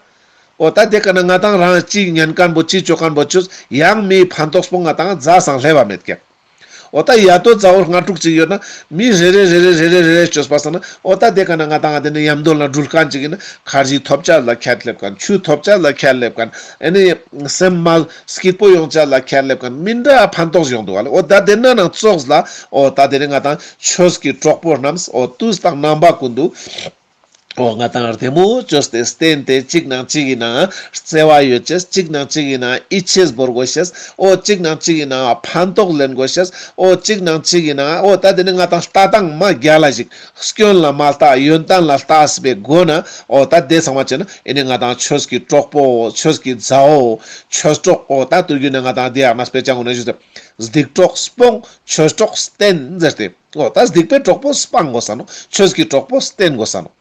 འོ་ད་དེ་ཀ་ན་ང་དང་རང་ཅི་ཉན་མཁན་པོ་ཅི་ཅོ་མཁན་པོ་ཅོས་ཡང་མིའི་ཕན་ཐོགས་པོ་ང་དང་རྩ་སང་སླེབས་པ་མེད་ཀྱག། འོ་ད་ཡ་ཏོ་ཛ་འོ་ལྔ་དྲུག་ཅིག་ཡོད་ན་མི་རེ་རེ་རེ་རེ་ཅོས་པ་སང་ན་འོ་ད་དེ་ཀ་ན་ང་དང་དེ་ནི་ཡམ་དོན་ལ་འགྲུལ་མཁན་ཅིག་ཡིན་ན་ཁར་ཇི་ཐོབ་ཅེས་ལ་ཁྱད་སླེབས་མཁན། ཆུ་ཐོབ་ཅེས་ལ་ཁྱད་སླེབས་མཁན། ཨེ་ནི་སེམས་མ་སྐྱིད་པོ་ཡོང་ཅེས་ལ་ཁྱད་སླེབས་མཁན། མི་འདྲ་ཕན་ཐོགས་ཡོང་འདུག་ག་ལེ། འོ་ད་དེ་ན་ནང་ཙོགས་ལ་འོ་ད་དེ་ནི་ང་དང་ཆོས་ཀྱི་གྲོགས་པོ་རྣམས་འོ་དུས་དང་རྣམ་པ་ཀུན་ཏུ། འོ་ང་དང་བདེ་མོ་བཅོས་ཏེ་བསྟེན་ཏེ་གཅིག་ནང་གཅིག་གི་ནང་བརྩེ་བ་ཡོད་ཅེས། གཅིག་ནང་གཅིག་གི་ནང་ཡིད་ཆེས་བོར་དགོས་ཤེས། འོ་གཅིག་ནང་གཅིག་གི་ནང་ཕན་ཐོགས་ལེན་དགོས་ཤེས། འོ་གཅིག་ནང་གཅིག་གི་ནང་འོ་ད་དེ་ནི་ང་དང་ལྟ་སྟངས་མ་རྒྱལ་ལ་ཞིག། སྐྱོན་ལ་མ་ལྟ་ཡོན་ཏན་ལ་ལྟ་སྲིད་པའི་སྒོ་ན་འོ་ད་དེ་ཚང་མ་བྱས་ན་ཨེ་ནི་ང་དང་ཆོས་ཀྱི་གྲོགས་པོ་ཆོས་ཀྱི་མཛའ་བོ་ཆོས་གྲོགས། འོ་ད་དུས་རྒྱུན་ནས་ང་དང་དེ་ཡང་ན་དཔེ་ཆ་ངོ་ན་ཞུས་ཏེ་སྡིག་གྲོགས་སྤོང་ཆོས་གྲོགས་བསྟེན་ཟེར་ཏེ། འོ་ད་སྡིག་པའི་གྲོགས་པོ་སྤང་དགོས་ས་ནོག། ཆོས་ཀྱི་གྲོགས་པོ་བསྟེན་དགོས་ས་ནོག།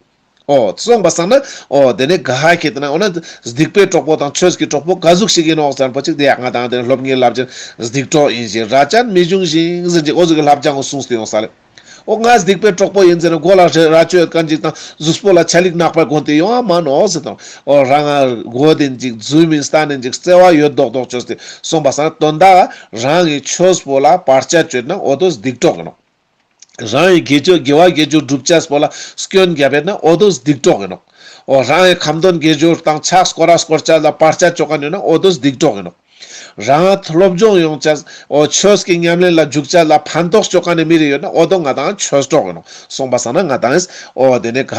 འོ་སོང་པ་སང་ན་འོ་དེ་ནི་ག་ཧ་ཁེ་དེ་ན་འོ་ན་སྡིག་པའི་གྲོགས་པོ་དང་ཆོས་ཀྱི་གྲོགས་པོ་ག་ཟུག་ཞིག་ཡིན་ནོག་ཟེར་པོ་ཅིག་དེ་ཡང་ང་དང་དེ་ནི་སློབ་གཉེར་བསླབ་བྱ་སྡིག་གྲོགས་ཡིན་ཞིང་ར་ཅན་མི་འབྱུང་ཞིང་ཟེར་ཅིག་འོ་ཟུག་གི་བསླབ་བྱ་ངོ་གསུངས་ཏེ་ཡོང་ས་ལེ། འོ་ང་སྡིག་པའི་གྲོགས་པོ་ཡིན་ཟེར་ན་མགོ་ལ་ར་ཅོ་ཡོད་མཁན་ཅིག་དང་གཟུགས་པོ་ལ་ཆ་ལིག་ནག་པ་གོན་ཏེ་ཡོང་ཨ་མ་ནོག་ཟེར་དང་འོ་རང་ང་མགོ་དེན་ཅིག་རྫུས་མིན་སྟན་ནན་ཅིག་བརྩེ་བ་ཡོད་མདོག་མདོག་བཅོས་ཏེ་སོང་པ་སང་ན་དོན་དག་རང་གི་ཆོས་པོ་ལ་བར་ཆད་བཅོས་ན་འོ་དོ་སྡིག་གྲོགས་ཡིན་ནོག། རང་གི་དགེ་སྦྱོར་དགེ་བ་དགེ་སྦྱོར་སྒྲུབ་ཅེས་པོ་ལ་སྐྱོན་རྒྱབ་པས་ན་འོ་དོ་སྡིག་གྲོགས་ཡིན་ནོག། འོ་རང་གི་ཁ་འདོན་དགེ་སྦྱོར་དང་ཕྱག་སྐོར་ར་སྐོར་ཅེས་ལ་བར་ཆད་བཅོ་མཁན་ཡོད་ན་འོ་དོ་སྡིག་གྲོགས་ཡིན་ནོག། རང་སློབ་སྦྱོང་ཡོང་ཅེས་འོ་ཆོས་ཀྱི་ཉམས་ལེན་ལ་འཇུག་ཅེས་ལ་ཕན་ཐོགས་བཅོ་མཁན་ནི་མི་རེ་ཡོད་ན་འོ་དོ་ང་དང་ཆོས་གྲོགས་ཡིན་ནོག། སོང་པ་སང་ན་ང་དང་འོ་དེ་ནི་ག་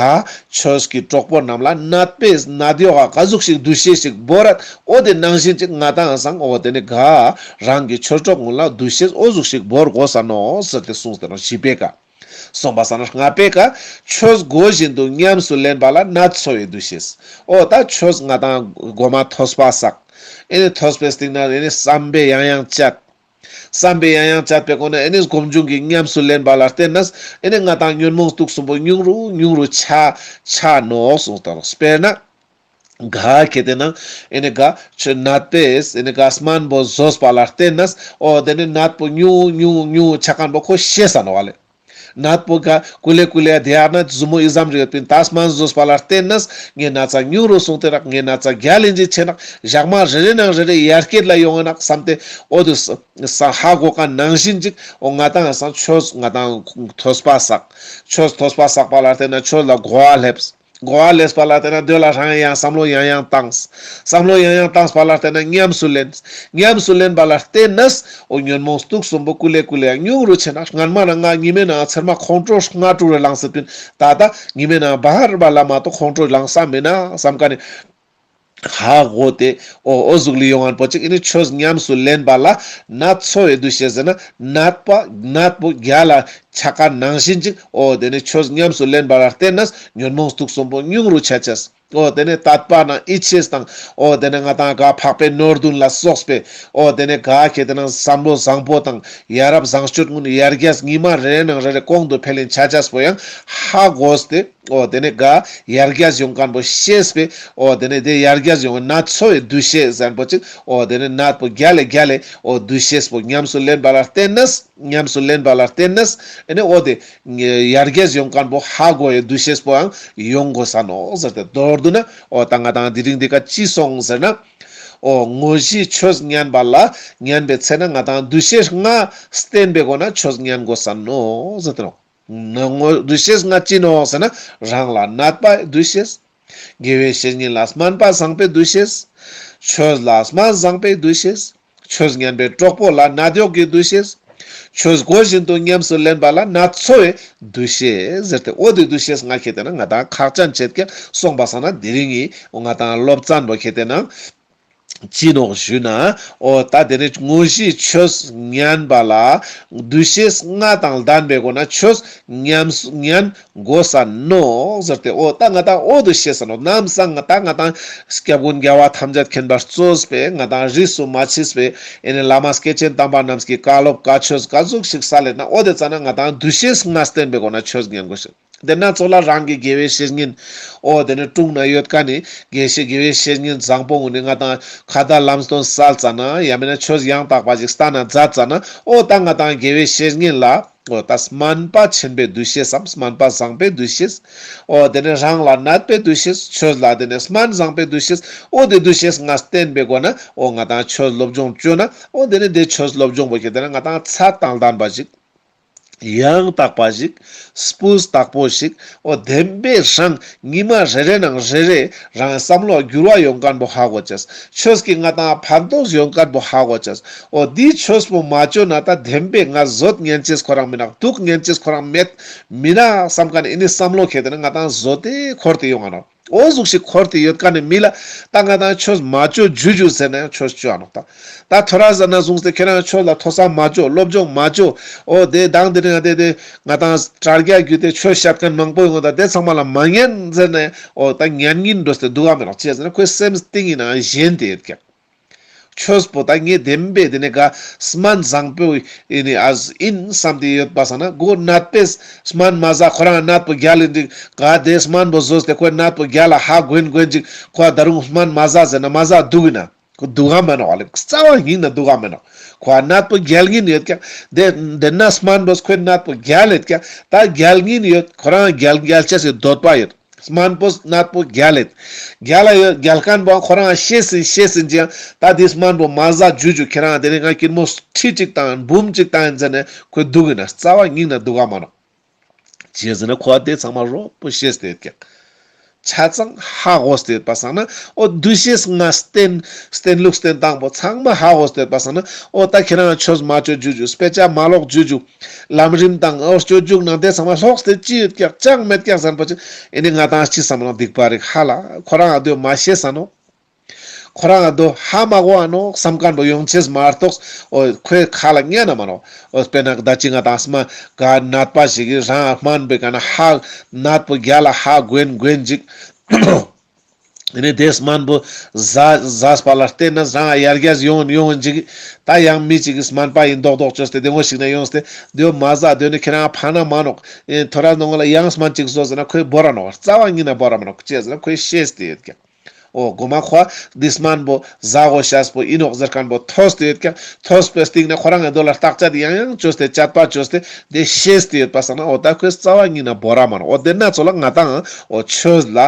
ཆོས་ཀྱི་གྲོགས་པོ་རྣམས་ལ་ནད་པས་ནད་གཡོག་ག་ཟུག་ཞིག་འདུ་ཤེས་ཤིག་བོར་རད། འོ་དེ་ནང་བཞིན་ཅིག་ང་དང་སང་འོ་དེ་ནི་ག་རང་གི་ཆོས་གྲོགས་ངུན་ལ་འདུ་ཤེས་འོ་ཟུག་ཞིག་བོར་དགོས་ས་ནོག་ཟེར་ཏེ་གསུངས་ཏེ་ནོག་བཞི་པའི་ཀ། སོང་པ་སང་ན་ལྔ་པའི་ཀ་ཆོས་དགོས་བཞིན་དུ་ཉམས་སུ་ལེན་པ་ལ་ནད་འཚོ་བའི་འདུ་ཤེས། འོ་ད་ཆོས་ང་དང་མགོ་མ་ཐོས་པ་བསགས། ཨེ་ནི་ཐོས་པའི་སྟེང་ན་ཨེ་ནི་བསམ་པས་ཡང་ཡང་དཔྱད། བསམ་པས་ཡང་ཡང་དཔྱད་པའི་སྒོ་ནས་ཨེ་ནི་སྒོམ་བྱུང་གི་ཉམས་སུ་ལེན་པ་ལ་བརྟེན་ནས་ཨེ་ནི་ང་དང་ཉོན་མོངས་དུག་གསུམ་པོ་ཉུང་རུ་ཉུང་རུ་ཆ་ཆ་ནོག་གསུངས་ཏེ་ནོག། དཔེར་ན། ག་ཁེ་དེ་ན་ཨེ་ནི་ག་ཆོས་ནད་པས་ཨེ་ནི་ག་སྨན་པོ་ཟོས་པ་ལ་བརྟེན་ནས་འོ་དེ་ནི་ནད་པོ་ཉུང་ཉུང་ཉུང་ཆ་མཁན་པོ་ཁོ་ཤེས་ས་ནོག་ལེ། ནད་པོ་ག་ཀུ་ལེ་ཀུ་ལེ་དེ་ཡར་ན་ཟུར་མོ་ཨི་ཙམ་རེ་ཡོད་པིན། ད་སྨན་ཟོས་པ་ལ་བརྟེན་ནས་ངའི་ན་ཚ་ཉུང་རུ་སོང་སྟེ་རག། ངའི་ན་ཚ་རྒྱལ་ལེན་ཅིག་ཆེ་ནག། ཞག་མ་རེ་རེ་ནང་རེ་རེ་ཡར་སྐྱེད་ལ་ཡོང་ངེ་ནག་བསམ་སྟེ་འོ་དུ་ས་ཧ་གོ་མཁན་ནང་བཞིན་ཅིག་འོ་ང་དང་སང་ཆོས་ང་དང་ཐོས་པ་བསགས། ཆོས་ཐོས་པ་བསགས་པ་ལ་བརྟེན་ནས་ཆོས་ལ་གོ་བ་སླེབས། གོ་བ་ལེན་པ་ལ་བརྟེན་ན་དེ་ལ་རང་ཡང་བསམ་བློ་ཡང་ཡང་བཏང་། བསམ་བློ་ཡང་ཡང་བཏང་པ་ལ་བརྟེན་ན་ཉམས་སུ་ལེན། ཉམས་སུ་ལེན་པ་ལ་བརྟེན་ནས་འོ་ཉོན་མོངས་དུག་གསུམ་པོ་ཀུ་ལེ་ཀུ་ལེ་ཡང་ཉུང་རུ་ཆེ་ན། སྔན་མ་ན་ང་ཉི་མའི་ནང་ཚེར་མ་ཁོང་ཁྲོ་ལྔ་དྲུག་རེ་ལངས་སྲིད་པིན། ད་ལྟ་ཉི་མའི་ནང་བར་བར་ལ་མ་གཏོགས་ཁོང་ཁྲོ་ལངས་ས་མེད་ན་བསམ་མཁན་ནི་ཧ་གོ་སྟེ། འོ་འོ་ཟུག་ལི་ཡོང་ངན་པོ་ཅིག་ཨེ་ནི་ཆོས་ཉམས་སུ་ལེན་པ་ལ་ནད་འཚོ་བའི་འདུ་ཤེས་ཟེར་ན་ནད་པ་ནད་པོ་རྒྱལ་ལ་ཆ་ཀ་ནང་བཞིན་ཅིག་འོ་དེ་ནི་ཆོས་ཉམས་སུ་ལེན་པ་ལ་བརྟེན་ནས་ཉོན་མོངས་དུག་གསུམ་པོ་ཉུང་རུ་ཆ་ཅེས། འོ་དེ་ནི་དད་པ་ནང་ཡིད་ཆེས་དང་། འོ་དེ་ནི་ང་དང་ག་འཕགས་པའི་ནོར་བདུན་ལ་སོགས་པའི། འོ་དེ་ནི་ག་ཁེ་ཏེ་ན་བསམ་བློ་བཟང་པོ་དང་ཡ་རབས་བཟང་སྤྱོད་ཀུན་ནི་ཡར་རྒྱས་ཉི་མ་རེ་རེ་ནང་རེ་རེ་གོང་དུ་འཕེལ་ལིན་ཆ་ཅེས་པོ་ཡང་ཧ་གོ་སྟེ། འོ་དེ་ནི་ག་ཡར་རྒྱས་ཡོང་མཁན་པོ་ཤེས་པའི། འོ་དེ་ནི་དེ་ཡར་རྒྱས་ཡོང་ནད་འཚོ་བའི་འདུ་ཤེས་ཟེར་མཁན་པོ་ཅིག་འོ་དེ་ནི་ནད་པོ་རྒྱལ་ལེ་རྒྱལ་ལེ་འོ་འདུ་ཤེས་པོ་ཉམས་སུ་ལེན་པ་ལ་བརྟེན་ནས། ཉམས་སུ་ལེན་པ་ལ་བརྟེན་ནས་ཨེ་ནི་འོ་དེ་ཡར་རྒྱས་ཡོང་མཁན་པོ་ཧ་གོ་ཡི་འདུ་ཤེས་པོའང་ཡོང་དགོས་ས་ནོག་ཟེར་ཏེ། མདོར་བསྡུ་ན་འོ་ད་ང་དང་དེ་རིང་འདི་ཀ་ཅི་སོང་ཟེར་ན། འོ་དངོས་གཞི་ཆོས་ཉན་པ་ལ་ཉན་པའི་ཚེ་ན་ང་དང་འདུ་ཤེས་ལྔ་བསྟེན་པའི་སྒོ་ན་ཆོས་ཉན་དགོས་ས་ནོག་ཟེར་ཏེ་ནོག་ནང་ངོ་འདུ་ཤེས་ལྔ་ཅི་ནོག་ཟེར་ན། རང་ལ་གནས་པའི་འདུ་ཤེས། དགེ་བའི་བཤེས་གཉེན་ལ་སྨན་པ་བཟང་པོའི་འདུ་ཤེས། ཆོས་ལ་སྨན་བཟང་པོའི་འདུ་ཤེས། ཆོས་ཉན་པའི་གྲོགས་པོ་ལ་ནད་གཡོག་གི་འདུ་ཤེས། ཆོས་གོ་བཞིན་དུ་ཉམས་སུ་ལེན་པ་ལ་ནད་འཚོ་བའི་འདུ་ཤེས་ཟེར་ཏེ། འོ་དེ་འདུ་ཤེས་ལྔ་ཁེ་ཏེ་ན་ང་དང་ཁག་ཅན་ཆེད་ཀྱང་སོང་པ་སང་ན་དེ་རིང་ངི་ང་དང་སློབ་ཚན་པོ་ཁེ་ཏེ་ན་ཅི་ནོག་ཞུ་ན། འོ་ད་དེ་ནི་དངོས་གཞི་ཆོས་ཉན་པ་ལ་འདུ་ཤེས་ལྔ་དང་ལྡན་པའི་སྒོ་ན་ཆོས་ཉམས་ཉན་དགོས་ས་ནོག་ཟེར་ཏེ། འོ་ད་ང་དང་འོ་དེ་ཤེས་ས་ནོག་ནམ་སང་ང་དང་ང་དང་སྐྱབས་མགོན་རྒྱལ་བ་ཐམས་ཅད་མཁྱེན་པ་གཙོས་པའི་ང་དང་རིས་སུ་མ་ཆད་པའི་ཨེ་ནི་བླ་མ་སྐྱེས་ཆེན་དམ་པ་རྣམས་ཀྱི་བཀའ་སློབ་བཀའ་ཆོས་ག་ཟུག་ཞིག་སལ་ལེ་ན། འོ་དེ་ཙ་ན་ང་དང་འདུ་ཤེས་ལྔ་བསྟེན་པའི་སྒོ་ན་ཆོས་ཉན་དགོས་ཤེས། དེ་ན་ཚོགས་ལ་རང་གི་དགེ་བའི་བཤེས་གཉེན། འོ་དེ་ནི་དྲུང་ན་ཡོད་མཁན་ནི་དགེ་བཤེས་དགེ་བའི་བཤེས་གཉེན་བཟང་པོ་ངུ་ནི་ང་དང་ཁ་ཏ་ལམ་སྟོན་སལ་ཙ་ན། ཡང་མིན་ན་ཆོས་ཡང་དག་པ་ཞིག་སྟན་ན་མཛད་ཙ་ན། འོ་ད་ང་དང་དགེ་བའི་བཤེས་གཉེན་ལ་འོ་ད་སྨན་པ་ཆེན་པོའི་འདུ་ཤེས་སམ། སྨན་པ་བཟང་པོའི་འདུ་ཤེས། འོ་དེ་ནི་རང་ལ་གནས་པའི་འདུ་ཤེས། ཆོས་ལ་དེ་ནི་སྨན་བཟང་པོའི་འདུ་ཤེས། འོ་དེ་འདུ་ཤེས་ལྔ་བསྟེན་པའི་སྒོ་ན་འོ་ང་དང་ཆོས་སློབ་སྦྱོང་བཅོ་ན། འོ་དེ་ནི་དེ་ཆོས་སློབ་སྦྱོང་པོ་ཁེ་ཏེ་ན་ང་དང་ཚད་དང་ལྡན་པ་ཞིག་ཡང་དག་པ་ཞིག་སྤུས་དག་པོ་ཞིག་འོ་བདེན་པའི་རང་ཉི་མ་རེ་རེ་ནང་རེ་རེ་རང་བསམ་བློ་འགྱུར་བ་ཡོང་མཁན་པོ་ཧ་གོ་ཅེས། ཆོས་ཀྱི་ང་དང་ཕན་ཐོགས་ཡོང་མཁན་པོ་ཧ་གོ་ཅེས། འོ་འདི་ཆོས་པོ་མ་བཅོ་ན་ད་བདེན་པའི་ང་བཟོད་ཉན་ཅེས་ཁོ་རང་མི་ནོག་སྡུག་ཉན་ཅེས་ཁོ་རང་མེད་མི་ན་བསམ་མཁན་ཨེ་ནི་བསམ་བློ་ཁེ་ཏེ་ན་ང་དང་བཟོད་དེ་འཁོར་ཏེ་ཡོང་ང་ནོག་འོ་ཟུག་ཞིག་འཁོར་ཏེ་ཡོད་མཁན་ནི་མི་ལ་ད་ང་དང་ཆོས་མ་བཅོ་ཇུ་ཇུ་ཟེར་ན་ཡང་ཆོས་བཅོ་ཨ་ནོག་ད་ད་ཐོ་རེ་ཟ་ན་བཟུང་སྟེ་ཁྱེད་རང་ཆོས་ལ་ཐོས་བསམ་མ་བཅོ། སློབ་སྦྱོང་མ་བཅོ། འོ་དེ་དང་དེ་རིང་དེ་དེ་ང་དང་དྲ་རྒྱ་བརྒྱུད་དེ་ཆོས་བཤད་མཁན་མང་པོ་ཡོང་ད་དེ་ཚང་མ་ལ་མ་ཉན་ཟེར་ན་ཡང་འོ་ད་ཉན་ཉིན་འགྲོ་སྟེ་འདུག་ག་མེད་ནོག་ཅི་ཟེར་ན་ཁོའི་སེམས་གཏིང་ཡིན་ན་ཞེན་ཏེ་ཡོད་ཀྱག་ཆོས་པོ་ད་ངས་བདེན་པའི་དེ་ནི་ག་སྨན་བཟང་པོ་ཡིན་ནི་ཨ་ཡིན་བསམ་སྟེ་ཡོད་པ་སང་ན་མགོ་ནད་པས་སྨན་མ་ཟ། ཁོ་རང་ནད་པོ་རྒྱལ་ཡིན་འདི་ག་དེ་སྨན་པོ་ཟོས་ཏེ་ཁོའི་ནད་པོ་རྒྱལ་ལ་ཧ་གོན་གོན་ཅིག་ཁོ་ད་རུང་སྨན་མ་ཟ་ཟེར་ན་མ་ཟ་འདུག་ཡིན་ན་ཁོ་འདུག་ག་མེད་ནོག་ཨ་ལེ། རྩ་བ་ཉིད་ན་འདུག་ག་མེད་ནོག་ཁོ་ནད་པོ་རྒྱལ་ཉིན་ཡོད་ཀྱག་དེ་དེ་ན་སྨན་པོས་ཁོའི་ནད་པོ་རྒྱལ་ཡོད་ཀྱག་ད་རྒྱལ་ཉིན་ཡོད། ཁོ་རང་རྒྱལ་རྒྱལ་ཅེས་སི་འདོད་པ་ཡོད། སྨན་པོ་ནད་པོ་རྒྱལ་ལེད། རྒྱལ་ལ་ཡོད་རྒྱལ་མཁན་པོ་ཁོ་རང་ཤེས་ཟིན་ཤེས་ཟིན་ཅིང་ད་དེ་སྨན་པོ་མ་ཟ་ཇུ་ཇུ་ཁྱེད་རང་དེ་ནི་ང་ཀིར་མོ་ཁྲི་གཅིག་བཏང་འབུམ་གཅིག་བཏང་ཡིན་ཟེར་ནས་ཁོས་འདུག་ཡིན་ན་རྩ་བ་ཉིད་ན་འདུག་ག་མ་ནོག་ཅི་ཟེར་ན་ཁོ་དེ་ཚང་མ་རོབ་པོ་ཤེས་ཏེ་ཡོད་ཀྱག་ཆ་ཚང་ཧ་གོ་སྟེ་ཡོད་པ་སང་ན་འོ་འདུ་ཤེས་ལྔ་བསྟེན་བསྟེན་ལུགས་བསྟེན་སྟངས་པོ་ཚང་མ་ཧ་གོ་སྟེ་ཡོད་པ་སང་ན་འོ་ད་ཁྱེད་རང་ཆོས་མ་བཅོ་ཇུ་ཇུ་དཔེ་ཆ་མ་ཀློག་ཇུ་ཇུ། ལམ་རིམ་དང་འོ་སྤྱོད་འཇུག་ནང་དེ་ཚང་མ་ལྷོག་སྟེ་ཅི་ཡོད་ཀྱག་ཅང་མེད་ཀྱག་ཟེར་པ་ཅིག་ཨེ་ནི་ང་དང་ཅི་བསམ་ན་སྡིག་པ་རིག་ཧ་ལ་ཁོ་རང་ཨ་དོ་མ་ཤེས་ས་ནོག་ཁོ་རང་ཨ་དོ་ཧ་མ་གོ་ཨ་ནོག་བསམ་མཁན་པོ་ཡོང་ཅེས་མ་གཏོགས་འོ་ཁོའི་ཁ་ལ་ཉན་ན་མ་ནོག་འོ་དཔེར་ན་ད་ཅི་ང་དང་སྨན་ག་ནད་པ་ཞིག་གིས་རང་སྨན་པའི་ག་ན་ཧ་ནད་པོ་རྒྱལ་ལ་ཧ་གོན་གོན་ཅིག་ཨེ་ནི་དེ་སྨན་པོ་ཟ་ཟས་པ་ལ་བརྟེན་ན་རང་ཡར་རྒྱས་ཡོང་ཡོང་ཅིག་ད་ཡང་མི་ཅིག་གིས་སྨན་པ་ཡིན་མདོག་མདོག་བཅོས་ཏེ་དེ་ངོ་ཞིག་ན་ཡོངས་ཏེ་དེ་བོ་མ་ཟ་དེ་ནི་ཁྱེད་རང་ཕན་ན་མ་ནོག་ཨེ་ཐོ་རེ་ནང་ལ་ཡང་སྨན་ཅིག་ཟོས་ཟེར་ན་ཁོས་བོར་ར་ནོག་རྩ་བ་ཉིད་ན་བོར་ར་མ་ནོག་ཅི་ཟེར་ན་ཁོས་ཤེས་ཏེ་ཡོད་ཀྱག་འོ་གོ་མ་ཁོ་དེ་སྨན་པོ་ཟ་དགོས་ཤེས་པོ་ཡིན་ནོག་ཟེར་མཁན་པོ་ཐོས་ཏེ་ཡོད་ཀྱག་ཐོས་པའི་སྟེང་ནས་ཁོ་རང་གི་དོ་ལ་བརྟག་དཔྱད་ཡང་ཡང་བཅོས་ཏེ་དཔྱད་པ་བཅོས་ཏེ་དེ་ཤེས་ཏེ་ཡོད་པ་སང་ན་འོ་ད་ཁོས་རྩ་བ་ཉིད་ན་བོར་ར་མ་ནོག་འོ་དེ་ན་ཚོགས་ལ་ང་དང་འོ་ཆོས་ལ་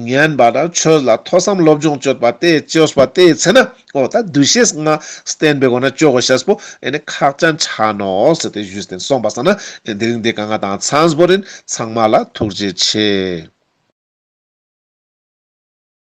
ཉན་པ་དང་ཆོས་ལ་ཐོས་བསམ་སློབ་སྦྱོང་བཅོས་པ་དེ་བཅོས་པ་དེའི་ཚེ་ན་འོ་ད་འདུ་ཤེས་ལྔ་བསྟེན་པའི་སྒོ་ན་བཅོ་དགོས་ཤེས་པོ་ཨེ་ནི་ཁག་ཅན་ཆ་ནོག་ཟེར་ཏེ་ཞུས་ཏེ་སོང་པ་སང་ན་ཨེ་དེ་རིང་འདི་ག་ང་དང་ཚང་བོ་རིན་ཚང་མ་ལ་ཐུགས་རྗེ་ཆེ།